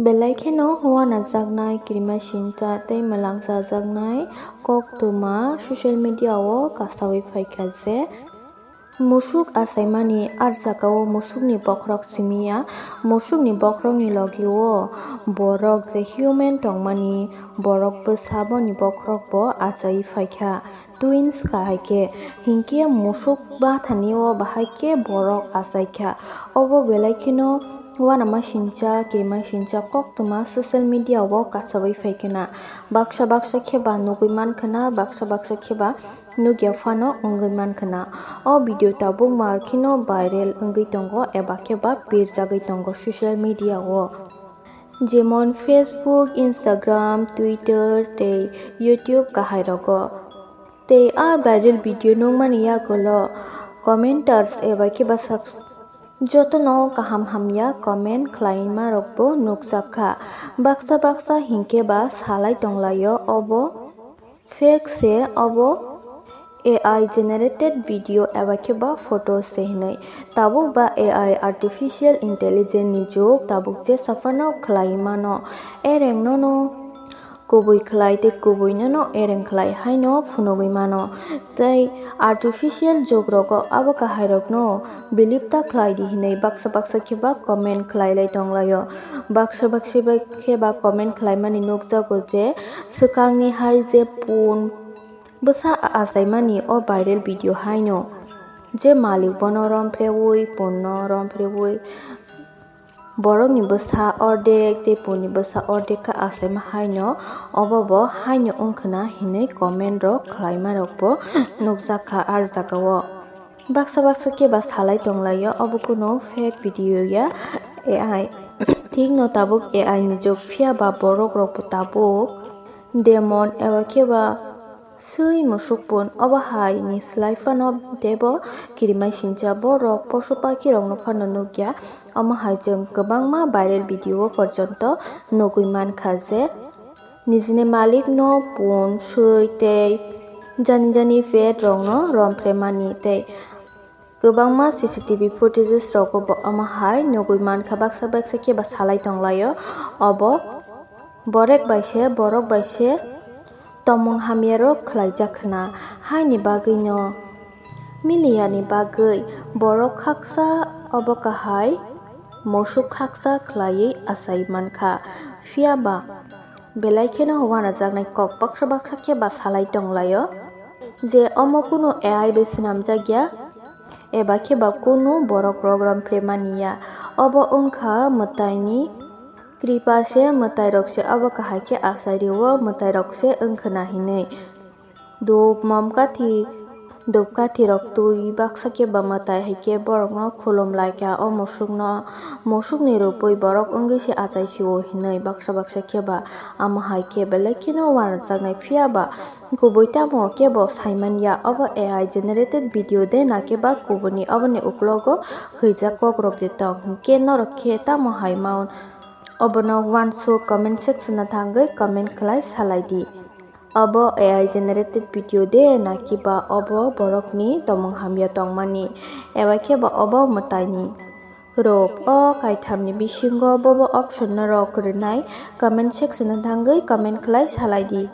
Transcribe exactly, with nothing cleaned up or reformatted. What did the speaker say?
Belai kheno uanajaknai kirimasingcha tei mwlangchajaknai koktwma social media o kasawi phaikha je, musuk achaimani ar jagao musukni bokhorok simiya, musukni bokhorokni logio borok je human tongmani borok bwsa boni bokhorokbo achaiwi phaikha. Twins kahai khe, hinkhe musuk bathani o bahai khe borok achaikha. Obo belai kheno uanamasingcha, kirimasingcha koktwma social media o kasawi phaikhwna. Baksa baksa kheba nugwi mankhwna, baksa baksa kheba nukya phano wngwi mankhwna. O video tabuk mar kheno viral wngwi tongo eba kheba pirjagwi tongo social media o. Jemon Facebook, Instagram, Twitter tei YouTube kahai rogo. Tei a viral video nukmani yagulo commenters eba kheba subs-, jotono kaham hamya comment khlaima rokbo nukjakha. Baksa baksa hinkhe ba salai tonglaio obo fake se, obo A I generated video eba kheba photo se hinwi. Tabuk ba A I, artificial intelligence ni jug, tabuk jesa phano khlai mano. Ereng nono kubui khlai tei kubui nono ereng khlai haino phunugwi mano. Tei artificial jug rogo abo kahai rokno believe ta khlai di hinwi baksa baksa kheba comment khlai lai tonglaio. Baksa baksa kheba comment khlaimani nukjago je, swkangni hai je pun bwsa achaimani o viral video haino je malik bono romphrewi, punno romphrewi, borokni bwsa ordek tei punni bwsa ordek khe achaima haino obo bo haino wngkhwna hinwi comment rok khlaima rokbo nukjakha ar jagao. Baksa baksa kheba salai tonglaio, obo kunu fake video ya, A I. Thikno tabuk A I ni jug, phiya ba borok rokbo tabuk demon eba kheba swi musuk pun, obo hai ni slai phano teibo kirimasingcha borok posu pakhi rokno phano nukya. Omo hai chwng kwbangma viral video o porjonto nugwi mankha je nijini malik no pun swi tei jani jani pet rokno romphre mani tei kwbangma C C T V footages rogo bo omo hai nugwi mankha, baksa baksa kheba salai tonglaio. Obo borek bai se, borok bai se tomung hamya rok khlaijak khna, haini bagwi no miliya ni bagwi borok khaksa obo kahai musuk khaksa khlaiwi achai mankha, phiya ba belai kheno uanajaknai kok baksa baksa kheba salai tonglaio je omo kunu A I bai swnamjak ya eba kheba kunu borok rok romphre mani ya. Obo wngkha mwtaini kripa se, mwtai rok se obo kahai khe achai rio, mwtai rok se wngkhwna hinwi. Dhup, mom kathi, dhup kathi rok twi baksa kheba mwtai hai khe borokno khulum lai kha o musukno, musukni rupui borok wngwi se achai sio hinwi baksa baksa kheba. Amo hai khe belai kheno uanajaknai, phiya ba kubui tamo kebo sai man ya. Obo A I generated video de na khe ba kubuni, oboni uklogo hwijak kok rok de tong, hinkhe norok khe tamo hai maun? Obono uansuk comment section o thangwi comment khlai salai di. Obo A I generated video de na kiba obo borokni tomung hamya tongmani eba khe ba obo mwtaini? Rop o kaithamni bisingo bobo option no rok rwnai, comment section o thangwi comment khlai salai di.